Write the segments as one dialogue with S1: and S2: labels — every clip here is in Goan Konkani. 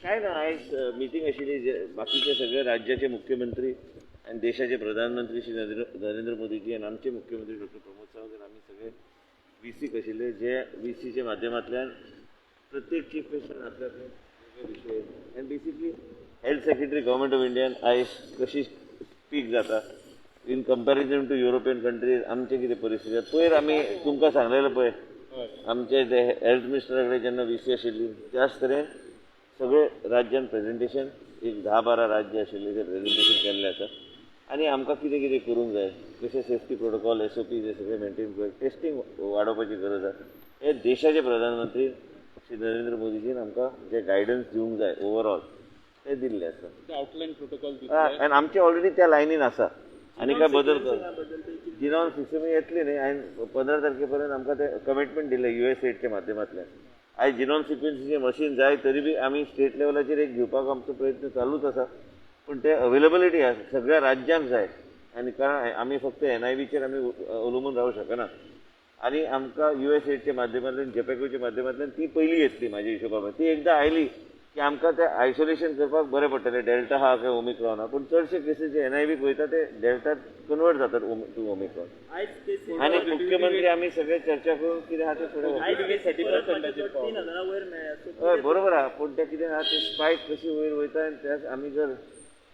S1: काय ना, आयज मिटींग आशिल्ली जे बाकीचे सगळे राज्याचे मुख्यमंत्री आनी देशाचे प्रधानमंत्री श्री नरेंद्र मोदीजी आनी आमचे मुख्यमंत्री डॉक्टर प्रमोद सावंत आनी आमी सगळे व्हीसीक आशिल्ले, जे व्हीसीच्या माध्यमांतल्यान प्रत्येक चीफ मिनिस्टर आपल्या आपले विशय आनी basically health secretary government of इंडियान आयज कशी पीक जाता in comparison to European countries, आमचे कितें परिस्थिती आसा. पयर आमी तुमकां सांगलेलें पळय, आमचे जे हेल्थ मिनिस्टरा कडेन जेन्ना व्हीसी आशिल्ली त्याच तरेन सगळे राज्यान प्रेजेंटेशन, एक 10-12 राज्य आशिल्ले ते प्रेजेंटेशन केल्लें आसा आनी आमकां कितें कितें करूंक जाय, कशें सेफ्टी प्रोटोकॉल, एसओपी हे सगळे मेंटेन करून टेस्टींग वाडोवपाची गरज आसा. हे देशाचे प्रधानमंत्री श्री नरेंद्र मोदीजीन आमकां जे गायडन्स दिवंक जाय ओवरऑल ते दिल्ले आसा.
S2: आउटलायन प्रोटोकॉल.
S1: आनी आमचे ऑलरेडी त्या लायनीन आसा आनी काय बदल जिनॉम सिस्टम येतली न्ही. हांवें 15 तारखे पर्यंत आमकां ते कमिटमेंट दिलें युएसएडच्या माध्यमांतल्यान. आयज जिनॉम सिक्वेन्सीचें मशीन जाय तरी बी आमी स्टेट लेवलाचेर एक घेवपाक आमचो प्रयत्न चालूच आसा, पूण ते अवेलेबिलिटी आसा सगळ्या राज्यांक जाय आनी कारण आमी फक्त एनआयवीचेर आमी अवलंबून रावूं शकना आनी आमकां युएसएडच्या माध्यमांतल्यान, जेपेकोच्या माध्यमांतल्यान ती पयली येतली म्हाज्या हिशोबा. ती एकदां आयली की आमकां तें आयसोलेशन करपाक बरें पडटलें, डेल्टा आहा काय ओमिक्रॉन आहा. पूण चडशे केसीस जे एनआयवीक वयता ते डेल्टात कन्वर्ट जातात टू ओमिक्रॉन. आनी मुख्यमंत्री आमी सगळे चर्चा करून कितें आहा तें फुडें. हय, बरोबर आहा, पूण तें कितें आहा ते स्पायक कशी वयर वयता आनी त्याच आमी जर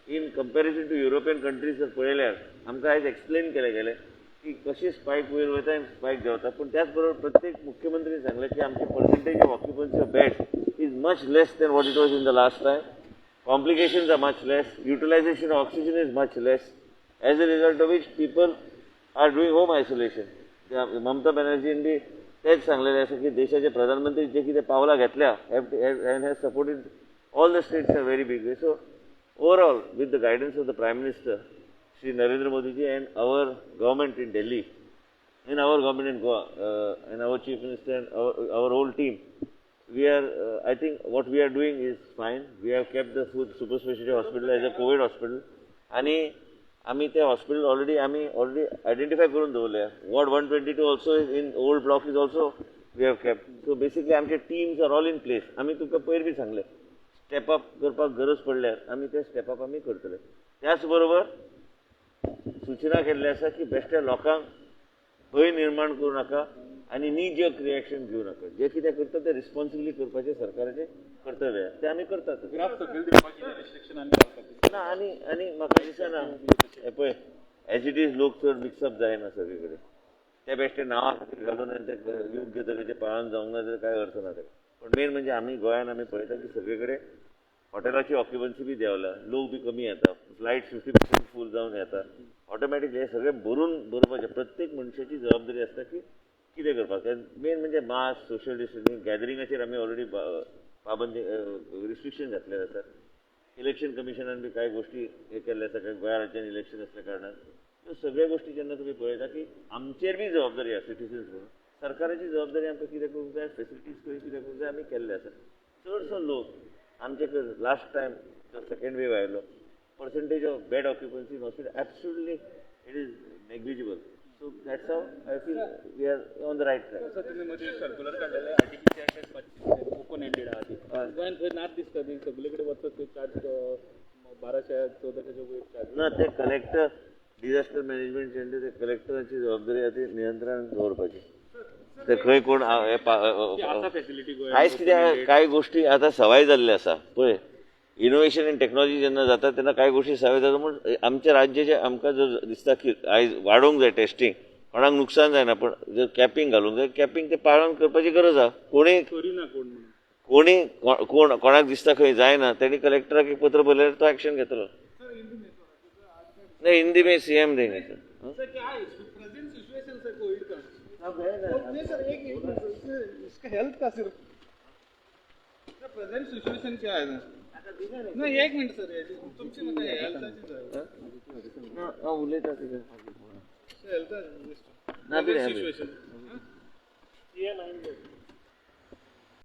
S1: in comparison to European countries जर पळयल्यार आमकां आयज एक्सप्लेन केलें गेलें की कशी स्पायक वयर वयता आनी स्पायक देंवता. पूण त्याच बरोबर प्रत्येक मुख्यमंत्रीन सांगलें की आमची percentage of occupancy of beds is much less than what it was in the last time. Complications are much less, utilization of oxygen is much less, as a result of which people are doing home isolation. Mamata बॅनर्जीन बी तेच सांगलेलें आसा की देशाचे प्रधानमंत्री जे कितें पावलां घेतल्या and has supported all the states are very big way. So overall, with the guidance of the Prime Minister Shri Narendra Modiji and our government in Delhi and our government in Goa and our Chief Minister and our whole team, we are, I think what we are doing is fine. We have kept the food super specialty hospital as a COVID hospital. आणि आमी ते हॉस्पिटल ऑलरेडी आमी ऑलरेडी आयडेंटिफाय करून दवरले. Ward 122 also is in old block is also we have kept. So basically आमचे teams are all in place. आमी तुमकां पयर बी सांगलें, स्टेप अप करपाक गरज पडल्यार आमी ते स्टेप अप आमी करतले. त्याच बरोबर सूचना केल्ली आसा की बेश्टे लोकांक भंय निर्माण करूं नाका आनी नी जर्क रिएक्शन घेवं नाका. जे कितें करता ते रिस्पॉन्सिबली करपाचें सरकाराचें कर्तव्य आसा, तें आमी करतात.
S2: ग्राफ सकयल देंवपाची रिस्ट्रिक्शन आनी घालपाची.
S1: ना, आनी आनी म्हाका दिसना, हे पळय, एज it is लोक चड मिक्सअप जायना सगळे कडेन. ते बेश्टे नांवा खातीर घालून आनी ते योग्य तरेचें पाळन जावंक ना जाल्यार कांय अर्थ ना ताका. पूण मेन म्हणजे आमी गोंयान आमी पळयता की सगळे कडेन हॉटेलाची ऑक्युपन्सी बी देंवल्या, लोक बी कमी येता, फ्लायट 50% फूल जावन येता. ऑटोमॅटिकली हे सगळें भरून बरोवपाचें प्रत्येक मनशाची जबाबदारी आसता की कितें करपाक. मेन म्हणजे मास्क, सोशल डिस्टन्सींग, गॅदरिंगाचेर आमी ऑलरेडी पाबंदी, रिस्ट्रिक्शन घातलेलें आसा. इलेक्शन कमिशनान बी कांय गोश्टी हे केल्ले आसा, कारण गोंया राज्यान इलेक्शन आसल्या कारणान ह्यो सगळ्यो गोश्टी जेन्ना तुमी पळयता की आमचेर बी जबाबदारी आसा सिटीजन्स म्हणून, सरकाराची जबाबदारी आमकां कितें करूंक जाय, फेसिलिटीज खंय कितें करूंक जाय आमी केल्ले आसा. चडसो लोक आमचे कडेन लास्ट टायम जो सेकंड वेव आयलो, percentage of bed occupancy in hospital absolutely it is negligible. So that's how I feel we are on the right track.
S2: Sir, तुमी मदीं सर्क्युलर काडलेले, आरटीपीसीआर टेस्ट मातशी ओपन एंडेड आहा ती. गोंयांत खंय नाच दिसता ती. सगळे कडेन वचत थंय चार्ज 1200, 1400च्या वयर चार्ज.
S1: ना, ते कलेक्टर, डिझास्टर मॅनेजमेंट सेंटर, ते कलेक्टराची जबाबदारी आहा ती नियंत्रण दवरपाची, ते खंय कोण हे
S2: ती आसा फॅसिलिटी गोंयांत?
S1: आयज कितें, कांय गोश्टी आतां सवाय जाल्ले आसा पळय. इनोव्हेशन इन टेक्नॉलॉजी जेन्ना जाता तेन्ना कांय गोश्टी सवाय जाता. म्हूण आमच्या राज्याचे आमकां जर दिसता की आयज वाडोवंक जाय टेस्टींग, कोणाक नुकसान जायना, पूण जर कॅपिंग घालूंक जाय, कॅपिंग ते पाळन करपाची गरज आहा. कोणी
S2: करिना कोण म्हणून.
S1: कोणी कोण कोणाक दिसता खंय जायना, तेणी कलेक्टराक एक पत्र बरयल्यार तो एक्शन घेतलो. नहीं, हिंदी में सीएम देंगे सर. हाँ?
S3: सर, क्या है प्रेजेंट सिचुएशन सर कोविड का? नहीं सर, एक एक मिनट सर, इसका हेल्थ का सिर्फ सर, प्रेजेंट सिचुएशन क्या है सर? नाही, एक मिनिट सर, तुमची मत हेल्थाची.
S1: ना, हांव उलयता तुका.
S3: हेल्थ
S1: ना, बी
S3: सिच्युएशन.